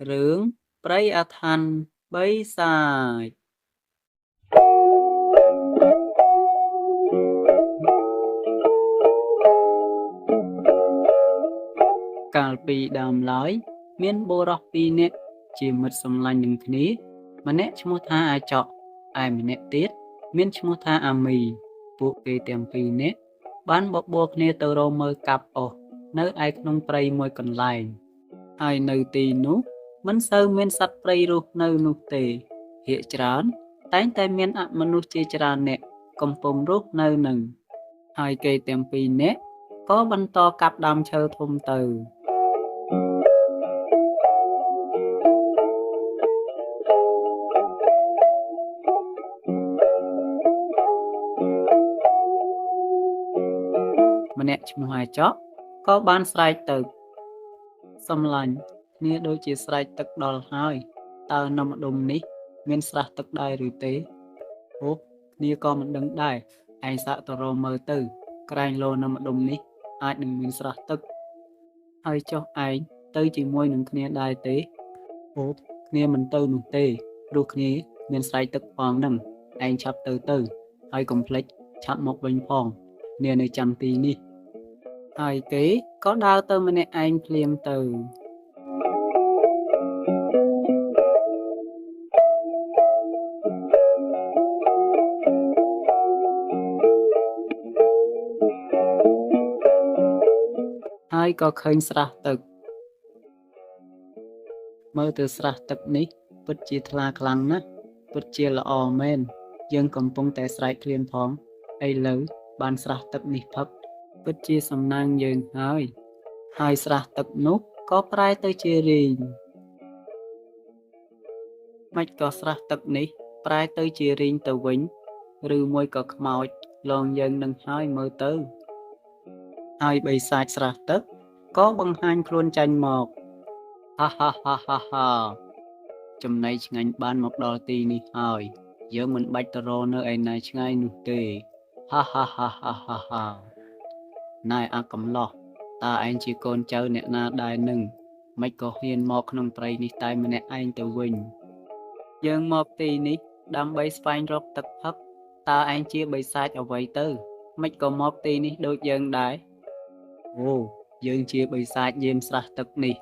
រឿងព្រៃអាថ៌បិសាចកាលពីដើមឡើយ មានបុរសពីរនាក់ជាមិត្តសម្លាញ់នឹងគ្នា ម្នាក់ឈ្មោះថាអាចកឯម្នាក់ទៀតមានឈ្មោះថាអាមី ពួកគេទាំងពីរនាក់បានបបួលគ្នាទៅរកមើលកាប់អុសនៅឯក្នុងព្រៃមួយកន្លែង ហើយនៅទីនោះមិនសូវមានសត្វព្រៃរស់នៅនោះទេភាគច្រើនតែងតែមានអមនុស្សជាច្រើនអ្នកកំពុងរស់នៅនឹងហើយគេទាំងពីរនាក់ក៏បន្តកាប់ដើមឈើធំទៅម្នាក់ឈ្មោះអាចកក៏បានស្រែកទៅសម្លាញ់គ្នាដូចជាស្រែកទឹកដល់ហើយតើនៅម្ដុំនេះមានស្រះទឹកដែរឬទេអូគ្នាក៏មិនដឹងដែរឯងសាកទៅរកមើលទៅក្រែងលោនៅម្ដុំនេះអាចនឹងមានស្រះទឹកហើយចុះឯងទៅជាមួយនឹងគ្នាដែរទេអូគ្នាមិនទៅនោះទេព្រោះគ្នាមានស្រែកទឹកផងនឹងឯងឆាប់ទៅទៅហើយកុំភ្លេចឆាប់មកវិញផងគ្នានៅចាំទីនេះហើយគេក៏ដើរទៅម្នាក់ឯងភ្លាមទៅហើយក៏ឃើញស្រះទឹកមើលទៅស្រះទឹកនេះពិតជាថ្លាខ្លាំងណាស់ពិតជាល្អមែនយើងកំពុងតែស្រែកឃ្លានផងឥឡូវបានស្រះទឹកនេះផឹកពិតជាសំណាងយើងហើយហើយស្រះទឹកនោះក៏ប្រែទៅជារីងមិនក៏ស្រះទឹកនេះប្រែទៅជារីងទៅវិញឬមួយក៏ខ្មោចលងយើងនឹងហើយមើលទៅហើយបិសាចស្រះទឹកក៏បង្ហាញខ្លួនចាញ់មកហាហាហាហាហាចំណីឆ្ងាញ់បានមកដល់ទីនេះហើយយើងមិនបាច់ទៅរកនៅឯណាឆ្ងាយនោះទេហាហាហាហាហាហាណែអាកំឡោះតើឯងជាកូនចៅអ្នកណាដែរនឹងមិនក៏ហ៊ានមកក្នុងព្រៃនេះតែម្នាក់ឯងទៅវិញយើងមកទីនេះដើម្បីស្វែងរកទឹកផឹកតើឯងជាបិសាចអ្វីទៅមិនក៏មកទីនេះដូចយើងដែរអូយើងជាបិសាចយាមស្រះទឹកនេះ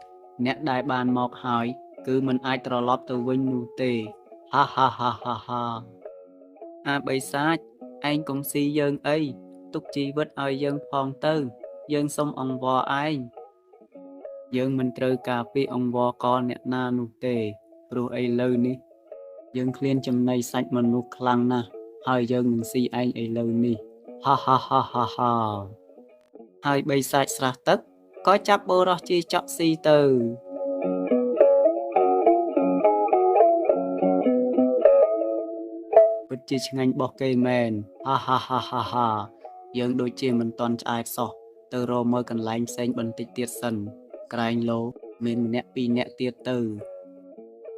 អ្នកដែលបានមកហើយគឺមិនអាចត្រឡប់ទៅវិញនោះទេហាហាហាហាហាអាបិសាចឯងកុំស៊ីយើងអីទុកជីវិតឲ្យយើងផងទៅយើងសូមអង្វរឯងយើងមិនត្រូវការពាក្យអង្វរកអ្នកណានោះទេព្រោះឥឡូវនេះយើងឃ្លានចំណីសាច់មនុស្សខ្លាំងណាស់ហើយយើងនឹងស៊ីឯងឥឡូវនេះហាហាហាហាហាហើយបិសាចស្រះទឹកក៏ចាប់បុរសជាចក់ស៊ីទៅពិតជាឆ្ងាញ់បោះគេមែនហាហាហាហាហាយើងដូចជាមិនទាន់ឆ្អែតសោះទៅរកមើលកន្លែងផ្សេងបន្តិចទៀតសិនក្រែងលោមានម្នាក់ពីរនាក់ទៀតទៅ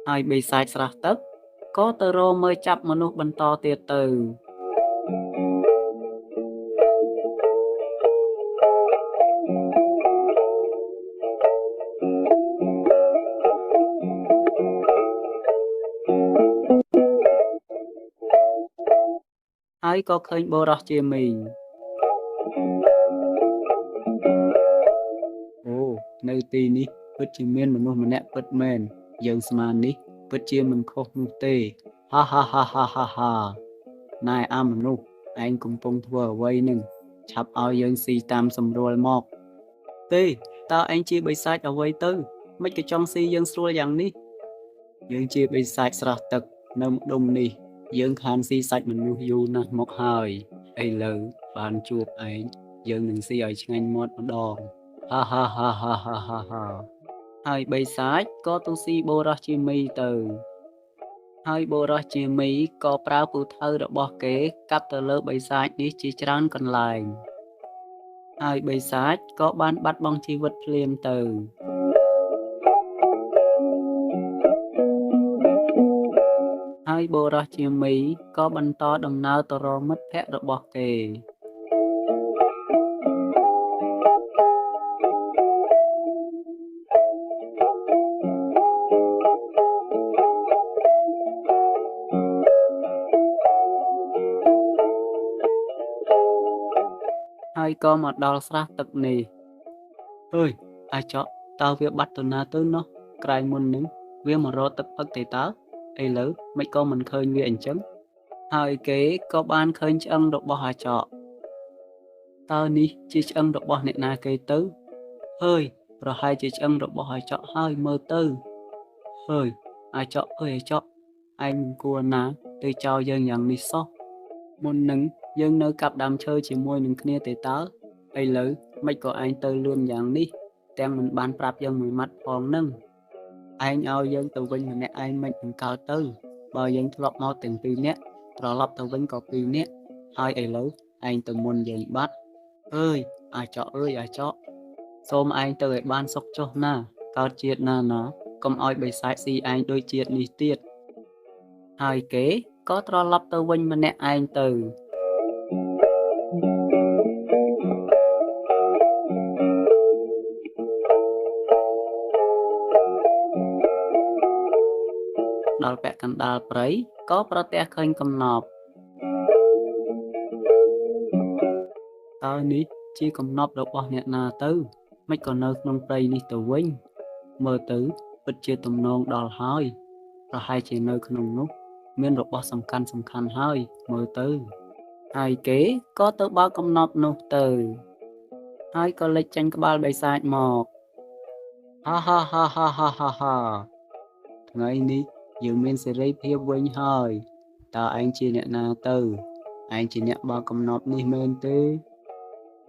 ហើយបិសាចស្រះទឹកក៏ទៅរកមើលចាប់មនុស្សបន្តទៀតទៅហើយក៏ឃើញបុរសជាមីងអូនៅទីនេះពិតជាមានមនុស្សម្នាក់ពិតមែនយើងស្មាននេះពិតជាមិនខុសនោះទេហាហាហាហាហាហាណែអាមនុស្សឯងកំពុងធ្វើអ្វីនឹងឆាប់ឲ្យយើងស៊ីតាមសម្រួលមកទេតើឯងជាបិសាចអ្វីទៅមិនក៏ចង់ស៊ីយើងស្រួលយ៉ាងនេះយើងជាបិសាចស្រះទឹកនៅម្ដុំនេះយើងខានស៊ីសាច់មនុស្សយូរណាស់មកហើយឥឡូវបានជួបឯងយើងនឹងស៊ីឲ្យឆ្ងាញ់មាត់ម្ដងហាហាហាហាហាហាហាហើយបិសាចក៏ទៅស៊ីបុរសជាមីទៅហើយបុរសជាមីក៏ប្រើពូថៅរបស់គេកាប់ទៅលើបិសាចនេះជាច្រើនកន្លែងហើយបិសាចក៏បានបាត់បង់ជីវិតភ្លាមទៅហើយបុរសជាមីក៏បន្តដំណើរទៅរកមិត្តភក្តិរបស់គេ ហើយក៏មកដល់ស្រះទឹកនេះ អើយ អាចក តើវាបាត់ទៅណាទៅណោះ ក្រែងមុននឹងវាមករកទឹកផឹកទេតើ ឥឡូវមិនក៏មិនឃើញវាអញ្ចឹង ហើយគេក៏បានឃើញឆ្អឹងរបស់អាចក តើនេះជាឆ្អឹងរបស់អ្នកណាគេទៅ? ហើយ ប្រហែលជាឆ្អឹងរបស់អាចកហើយមើលទៅ ហើយ អាចកអើយអាចក ឯងមិនគួរណាទៅចោលយើងយ៉ាងនេះសោះ មុននឹងយើងនៅកាប់ដើមឈើជាមួយនឹងគ្នាទេតើ ឥឡូវមិនក៏ឯងទៅលឿនយ៉ាងនេះ ទាំងមិនបានប្រាប់យើងមួយម៉ាត់ផងនឹង ឯងឲ្យយើងទៅវិញម្នាក់ឯងមិននឹងកើតទៅ បើយើងធ្លាប់មកទាំងពីរនាក់ ត្រឡប់ទៅវិញក៏ពីរនាក់ ហើយឥឡូវឯងទៅមុនយើងបាត់ អើយ អាចកអើយអាចក សូមឯងទៅឲ្យបានសុខចុះណា កើតជាតិណាណា កុំឲ្យបិសាចស៊ីឯងដូចជាតិនេះទៀត ហើយគេក៏ត្រឡប់ទៅវិញម្នាក់ឯងទៅ ដល់ពាក់កណ្ដាលព្រៃក៏ប្រទះឃើញកំណប់ តើនេះជាកំណប់របស់អ្នកណាទៅ មិនក៏នៅក្នុងព្រៃនេះទៅវិញ មើលទៅពិតជាទំនងដល់ហើយ ប្រហែលជានៅក្នុងនោះមានរបស់សំខាន់សំខាន់ហើយមើលទៅ ហើយគេក៏ទៅបើកកំណប់នោះទៅ ហើយក៏លេចចេញក្បាលបិសាចមក ហាហាហាហាហាហាហា ថ្ងៃនេះយើងមានសេរីភាពវិញហើយ តើឯងជាអ្នកណាទៅ ឯងជាអ្នកបើកកំណប់នេះមែនទេ?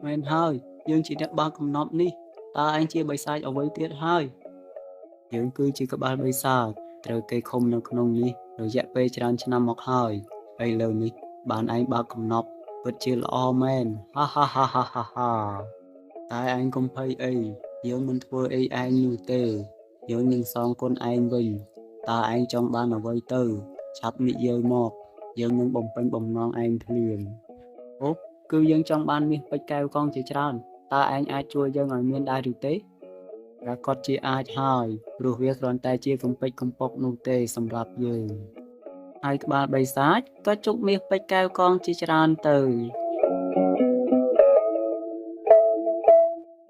មែនហើយ យើងជាអ្នកបើកកំណប់នេះ តើឯងជាបិសាចអ្វីទៀតហើយ? យើងគឺជាក្បាលបិសាច ត្រូវគេឃុំនៅក្នុងនេះរយៈពេលច្រើនឆ្នាំមកហើយ ឥឡូវនេះបានឯងបើកកំណប់ពិតជាល្អមែន ហាហាហាហាហាហា តែឯងកុំភ័យអី យើងមិនធ្វើអីឯងនោះទេ យើងនឹងសងគុណឯងវិញ តើឯងចង់បានអ្វីទៅ ឆាប់និយាយមក យើងនឹងបំពេញបំណងឯងភ្លាម អូ គឺយើងចង់បានមាសពេជ្រកែវកងជាច្រើន តើឯងអាចជួយយើងឲ្យមានដែរឬទេ? ប្រាកដជាអាចហើយ ព្រោះវាគ្រាន់តែជាកំពេចកំប៉ុកនោះទេសម្រាប់យើង ហើយក្បាលបិសាចក៏ជប់មាសពេជ្រកែវកងជាច្រើនទៅ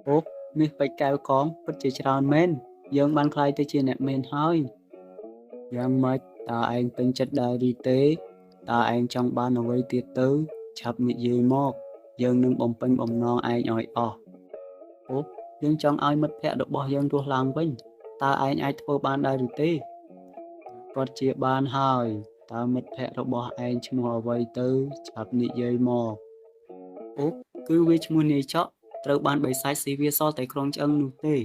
អូ មាសពេជ្រកែវកងពិតជាច្រើនមែន យើងបានក្លាយទៅជាអ្នកមានហើយ យ៉ាងម៉េច តើឯងពេញចិត្តដែរឬទេ? តើឯងចង់បានអ្វីទៀតទៅ ឆាប់និយាយមក យើងនឹងបំពេញបំណងឯងឲ្យអស់ អូ យើងចង់ឲ្យមិត្តភក្តិរបស់យើងរស់ឡើងវិញ តើឯងអាចធ្វើបានដែរឬទេ? គាត់ជាបានហើយ តើមិត្តភក្តិរបស់ឯងឈ្មោះអ្វីទៅ ឆាប់និយាយមក អូ គឺវាឈ្មោះនាយចក ត្រូវបានបិសាចស៊ីវាសល់តែក្រុងឆ្អឹងនោះទេ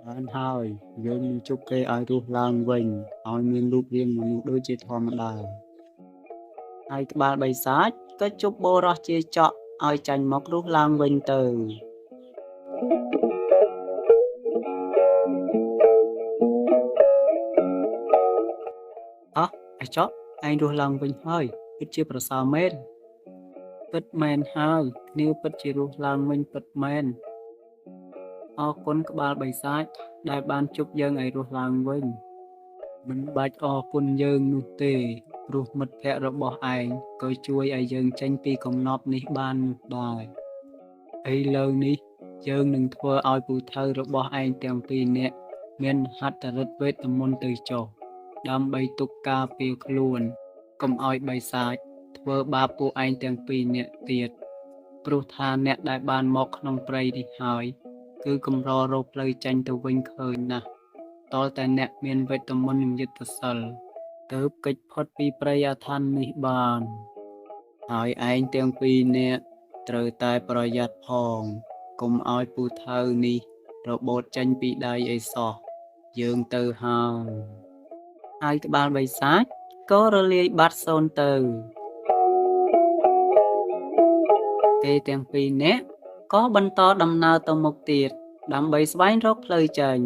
បានហើយ យើងនឹងជប់គេឲ្យរស់ឡើងវិញ ឲ្យមានរូបរាងមនុស្សដូចជាធម្មតា ហើយក្បាលបិសាចក៏ជប់បុរសជាចកឲ្យចាញ់មករស់ឡើងវិញទៅ អោះ អាចក ឯងរស់ឡើងវិញហើយ ពិតជាប្រសើរមែន ពិតមែនហើយ គ្នាពិតជារស់ឡើងវិញពិតមែន អរគុណក្បាលបិសាចដែលបានជប់យើងឲ្យរស់ឡើងវិញ មិនបាច់អរគុណយើងនោះទេ ព្រោះមិត្តភក្តិរបស់ឯងក៏ជួយឲ្យយើងចេញពីកំណប់នេះបាននោះដែរ ឥឡូវនេះយើងនឹងធ្វើឲ្យពូថៅរបស់ឯងទាំងពីរនាក់មានហត្ថឫទ្ធិវេទមន្តទៅចុះ ដើម្បីទុកការពារខ្លួន កុំឲ្យបិសាចធ្វើបាបពួកឯងទាំងពីរនាក់ទៀត ព្រោះថាអ្នកដែលបានមកក្នុងព្រៃនេះហើយ គឺកម្ររកផ្លូវចេញទៅវិញឃើញណាស់ ទាល់តែអ្នកមានវេទមន្តនិងយុទ្ធសិល ទើបគេចផុតពីព្រៃអាថ៌នេះបាន ហើយឯងទាំងពីរនាក់ត្រូវតែប្រយ័ត្នផង កុំឲ្យពូថៅនេះរបូតចេញពីដៃអីសោះ យើងទៅហើយ ហើយក្បាលបិសាចក៏រលាយបាត់សូន្យទៅ គេទាំងពីរនាក់ក៏បន្តដំណើរទៅមុខទៀត ដើម្បីស្វែងរកផ្លូវចេញ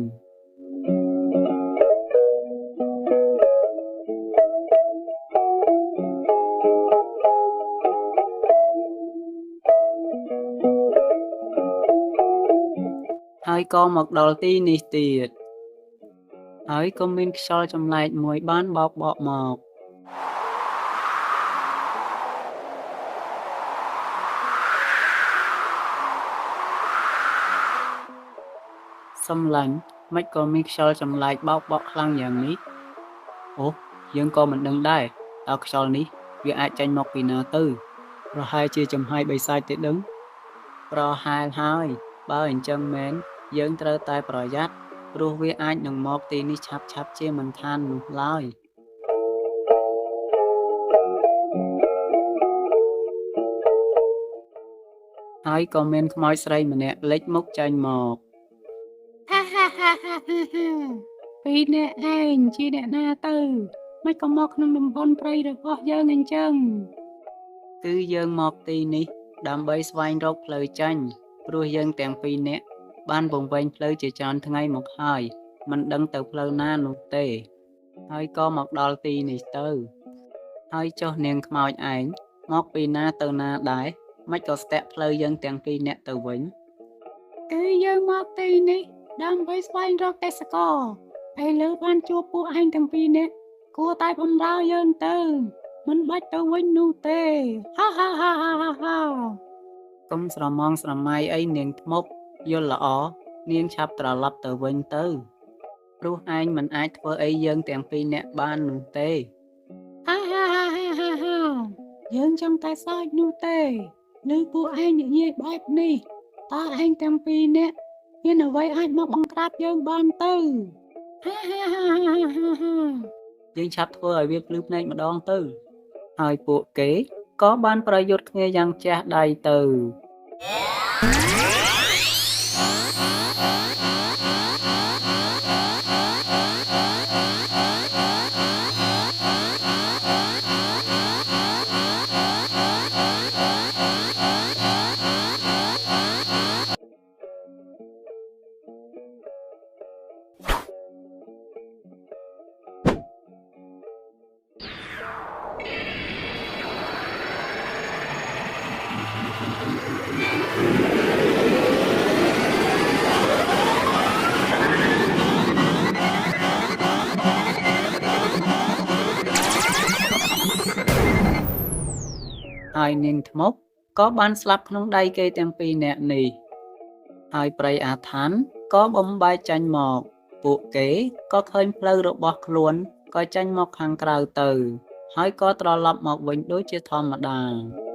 ហើយក៏មកដល់ទីនេះទៀត ហើយក៏មានខ្យល់ចម្លែកមួយបានបោកបក់មក សំឡាញ់ ម៉េចក៏មានខ្យល់ចម្លែកបោកបក់ខ្លាំងយ៉ាងនេះ អូ យើងក៏មិនដឹងដែរ តើខ្យល់នេះវាអាចចេញមកពីណាទៅ ប្រហែលជាចំហាយបិសាចទេដឹង ប្រហែលហើយ បើអញ្ចឹងមែន យើងត្រូវតែប្រយ័ត្ន ព្រោះវាអាចនឹងមកទីនេះឆាប់ៗជាមិនខាននោះឡើយ ហើយក៏មានខ្មោចស្រីម្នាក់លេចមុខចេញមក ហាហាហាហាហាហាពីរនាក់ឯងជាអ្នកណាទៅ មិនក៏មកក្នុងតំបន់ព្រៃរបស់យើងអញ្ចឹង គឺយើងមកទីនេះដើម្បីស្វែងរកផ្លូវចេញ ព្រោះយើងទាំងពីរនាក់បានវង្វេងផ្លូវជាច្រើនថ្ងៃមកហើយ មិនដឹងទៅផ្លូវណានោះទេ ហើយក៏មកដល់ទីនេះទៅ ហើយចុះនាងខ្មោចឯងមកពីណាទៅណាដែរ ម៉េចក៏ស្ទាក់ផ្លូវយើងទាំងពីរនាក់ទៅវិញ គឺយើងមកទីនេះដើម្បីស្វែងរកទេសកល ឥឡូវបានជួបពួកឯងទាំងពីរនាក់ គួរតែបំរើយើងទៅ មិនបាច់ទៅវិញនោះទេ ហាហាហាហាហាហា កុំស្រមងស្រមៃអីនាងធ្មប់ យល់ល្អ នាងឆាប់ត្រឡប់ទៅវិញទៅ ព្រោះឯងមិនអាចធ្វើអីយើងទាំងពីរនាក់បាននោះទេ ហាហាហាហាហាហា យើងចង់តែសើចនោះទេ ឬពួកឯងនិយាយបែបនេះ តើឯងទាំងពីរនាក់មានអ្វីអាចមកបង្ក្រាបយើងបានទៅ ហាហាហាហាហាហា យើងឆាប់ធ្វើឲ្យវាភ្លឺភ្នែកម្ដងទៅ ហើយពួកគេក៏បានប្រយុទ្ធគ្នាយ៉ាងជះដៃទៅ ហើយនាងធ្មប់ក៏បានស្លាប់ក្នុងដៃគេទាំងពីរនាក់នេះ ហើយព្រៃអាថ៌ក៏បំបែកចេញមក ពួកគេក៏ឃើញផ្លូវរបស់ខ្លួនក៏ចេញមកខាងក្រៅទៅ ហើយក៏ត្រឡប់មកវិញដូចជាធម្មតា។